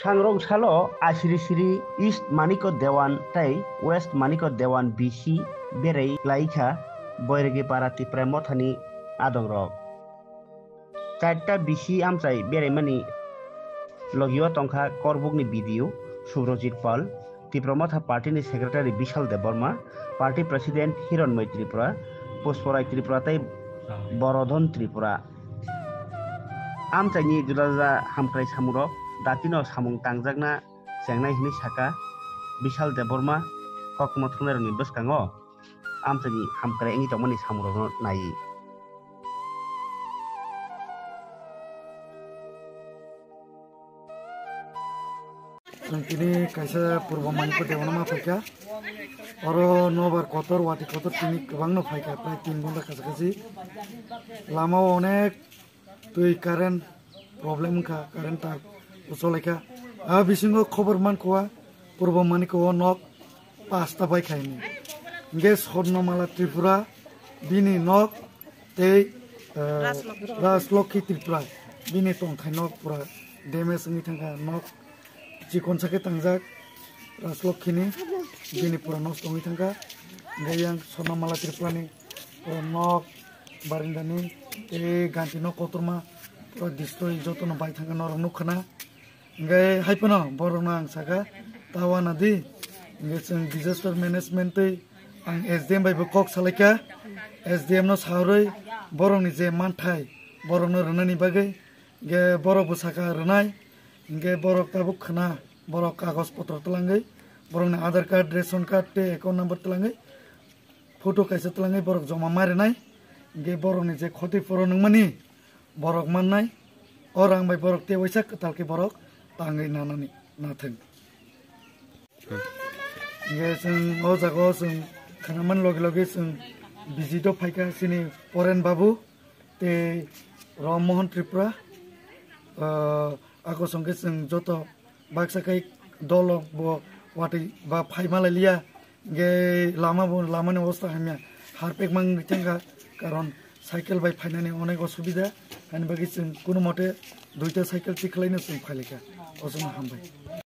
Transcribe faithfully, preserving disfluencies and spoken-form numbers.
Thangrong salo asiri siri East Manikyo Dewan tei West Manikyo Dewan B C berai lai kha Boiregi para Tipra Mothani adongrok. Charta B C amchai beraimani logio tongkha Korbukni B D O Subrojit Pal, Tipra Motha Party ni Secretary Bishal Debbarma, Party President Hironmoi Tripura, Pushparai Tripura tei Borodhon Tripura. Amchaini juda juda hamkrai samungrok datino samung tangjakna chengnai hwnwi sakha Bishal Debbarma. Kokma thwngnairokni bwskango amchaini hamkrai wngwi tongmani samungrokno naiwi. Chwng tini kaisa Purbo Manikyo Dewan ma phaikha. Oro nobar kotor, wati kotor tini kwbangno phaikha, prai tin ghonta kacha kachi. Lamao onek twi current problem wngkha, current tar ucholaikha. A bisingo khobor mankha, Purbo Manikyo o nok pasta bai khaini. Hingke Swarnamala Tripura bini nok tei, eh, Rajlokhi Tripura bini tongthai nok pura damage wngwi thangkha, nok chikon sakhe tangjak Rajlokhini bini pura nosto wngwi thangkha. Hingke yang Swarnamala Tripurani pura nok barindani tei ganti nok kotorma pura destroy jotono bai thangkha norok nukkhana. Hingke hai phano borokno ang sakha, "Ta uanadi." Hingke chwng disaster management tei ang S D M bai bo kok salaikha. S D M no saharwi borokni je manthai borokno rwnani bagwi, hingke borok bo sakha rwnai. Hingke borok tabuk khna, borok kagoj potro twlangwi, borokni Aadhaar card, ration card tei account number twlangwi, photo kaisa twlangwi borok joma ma rwnai. Hingke borokni je khoti phuron wngmani, borok mannai, o rang bai borok tei waisa kwtal khe borok tangwi nanani nathwng. Hingke chwng o jaga o chwng khwnamani loge loge chwng visit o phaikha chini Poren Babu tei Ram Mohan Tripura, ah, ako songkhe chwng joto baksa khai dolo bo watwi ba phai malai liya. Hingke lama bo, lamani obostha hamya, harpek mang wngwi thangkha, karon cycle bai phainani onek osubida, haini bagwi chwng kunu mote duita cycle thik khlaino chwng phailaikha. Ojono hambai.